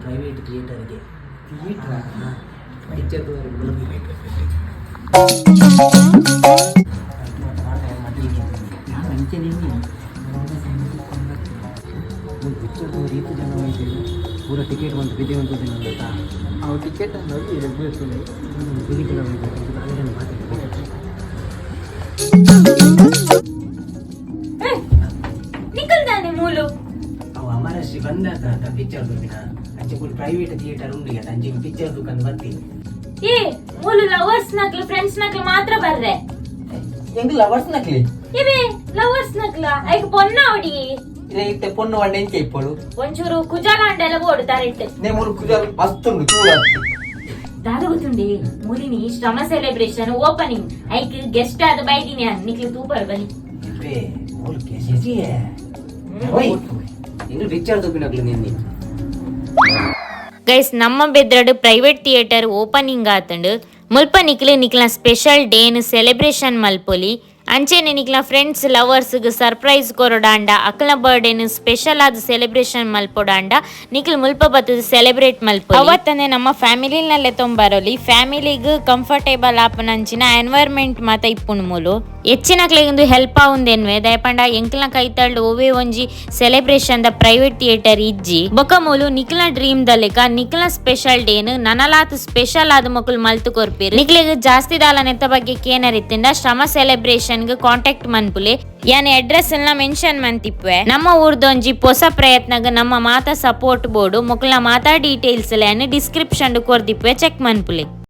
Private ಥಿಯೇಟರ್ಗೆ. ಥಿಯೇಟ್ರಾ? Picture? ನಾನು ಅಂಚೆ ನಿನ್ನೆ ಪಿಕ್ಚರ್ ರೀತಿ ಜನ ಹೋಯ್ತು. ಪೂರ ಟಿಕೆಟ್ ಬಂತು, ಬಿದ್ದೆ ಬಂತು. ಅವು ಟಿಕೆಟ್ ಅಂದ್ರೆ ಬಿದಿಗೆಲ್ಲ ಮಾತಾಡ್ತಾರೆ. ನಿಕಲ್ದಾನೆ ಮೂಲು? ಅವು ಅಮರಶ್ರೀ ಬಂದಾತ ಪಿಕ್ಚರ್ ದುಡ್ಡಿನ ಅಂಚೆ full private theatre ಉಂಡು ಈಗ. ಅಂಚೆ ಪಿಕ್ಚರ್ ದುಕಾನ್ ಬರ್ತೀನಿ. ಏ, ಮೂಲು ಲವರ್ಸ್ ನಕ್ಲು, ಫ್ರೆಂಡ್ಸ್ ನಕ್ಲು ಮಾತ್ರ ಬರ್ರೆ. ಎಂಗ್ ಲವರ್ಸ್ ನಕ್ಲಿ? ಇವೇ ಲವರ್ಸ್ ನಕ್ಲ ಐಕ್ ಪೊನ್ನ ಅವಡಿ. ಇತ್ತೆ ಪೊಣ್ಣು వండ ಎಂಚೆ ಇಪ್ಪಳು? ಒಂಚೂರು ಕುಜಾಲ ಅಂಡೆಲ್ಲ ಬೋಡು ತರೆಟ್. ನೇ ಮೂರು ಕುಜಾಲ್ ಮಸ್ತ್ ಉಂಡು ಚೂಡ. ದಾದ ಗೊತ್ತುಂಡಿ, ಮೂಲಿನಿ ಶ್ರಮ ಸೆಲೆಬ್ರೇಷನ್ ಓಪನಿಂಗ್, ಐಕ್ ಗೆಸ್ಟ್ ಆದ ಬೈದಿನಿ. ನಿಕ್ಲು ತೂಪರ್ ಬನ್ನಿ. ಇಬ್ಬೇ ಮೂಲು ಕೆಸಿ. ಓಯ್, ಎಂಗ್ಲು ಪಿಕ್ಚರ್ ದುಪ್ಪಿನಕ್ಲು ನಿನ್ನೆ. ಗೈಸ್, ನಮ್ಮ ಬೆದ್ರಡ್ private theatre opening ಆತಂಡು. ಮುಲ್ಪ ನಿಕ್ಲು ನಿಕ್ಲ ಸ್ಪೆಷಲ್ ಡೇನ್ ಸೆಲೆಬ್ರೇಷನ್ ಮಲ್ಪೊಲಿ. ಅಂಚೆನೆ ನಿಕ್ಲ ಫ್ರೆಂಡ್ಸ್, ಲವರ್ಸ್ಗ್ ಸರ್ಪ್ರೈಸ್ ಕೊರೊಡಾಂಡ, ಅಕ್ಲ ಬರ್ಡೇನ್ ಸ್ಪೆಷಲ್ ಆದ್ ಸೆಲೆಬ್ರೇಷನ್ ಮಲ್ಪೊಡಾಂಡ ನಿಕ್ಲು ಮುಲ್ಪ ಬತ್ತದ ಸೆಲೆಬ್ರೇಟ್ ಮಲ್ಪೊಲಿ. ಅವತ್ತನೆ ನಮ್ಮ ಫ್ಯಾಮಿಲಿನಲ್ಲೇ ತೊಂಬರೊಲಿ. ಫ್ಯಾಮಿಲಿಗ್ ಕಂಫರ್ಟೇಬಲ್ ಆಪುನಂಚಿನ ಎನ್ವೈರ್ಮೆಂಟ್ ಮಾತ ಇಪ್ಪುಂಡು ಮೂಲು. ಹೆಚ್ಚಿನಕ್ಲೆಗ್ ಹೆಲ್ಪ್ ಆವುಂದೆನ್ವೆ. ದಯಪಂಡ ಎಂಕ್ಲ್ನ ಕೈತಲ್ಡ್ ಒವ್ವೆ ಒಂಜಿ celebration the private theatre ಇಜ್ಜಿ. ಬೊಕ ಮೂಲು ನಿಕ್ಲ್ನ ಡ್ರೀಮ್ ದ ಲೆಕ ನಿಕ್ಲ್ನ ಸ್ಪೆಷಲ್ ಡೇನ್ ನನಲಾತ್ ಸ್ಪೆಷಲ್ ಆದ ಮೊಕುಲು ಮಲ್ತು ಕೊರ್ಪೆರ್. ನಿಕ್ಲೆಗ್ ಜಾಸ್ತಿ ದಾಲ ನೆತ್ತ ಬಗ್ಗೆ ಕೇನರಿತ್ತಿಂಡ ಶ್ರಮ ಸೆಲೆಬ್ರೇಷನ್ ಗ್ ಕಾಂಟ್ಯಾಕ್ಟ್ ಮನ್ಪುಲೆ. ಯಾನ್ ಅಡ್ರೆಸ್ ಎಲ್ಲ ಮೆನ್ಷನ್ ಮಂತಿಪ್ಪೆ. ನಮ್ಮ ಊರ್ದೊಂಜಿ ಪೊಸ ಪ್ರಯತ್ನಗ್ ನಮ್ಮ ಮಾತ ಸಪೋರ್ಟ್ ಬೋಡು. ಮೊಕಲ್ನ ಮಾತಾ ಡೀಟೇಲ್ಸ್ ಯಾನ್ ಡಿಸ್ಕ್ರಿಪ್ಷನ್ ಕೊರ್ದಿಪ್ಪೆ, ಚೆಕ್ ಮನ್ಪುಲೆ.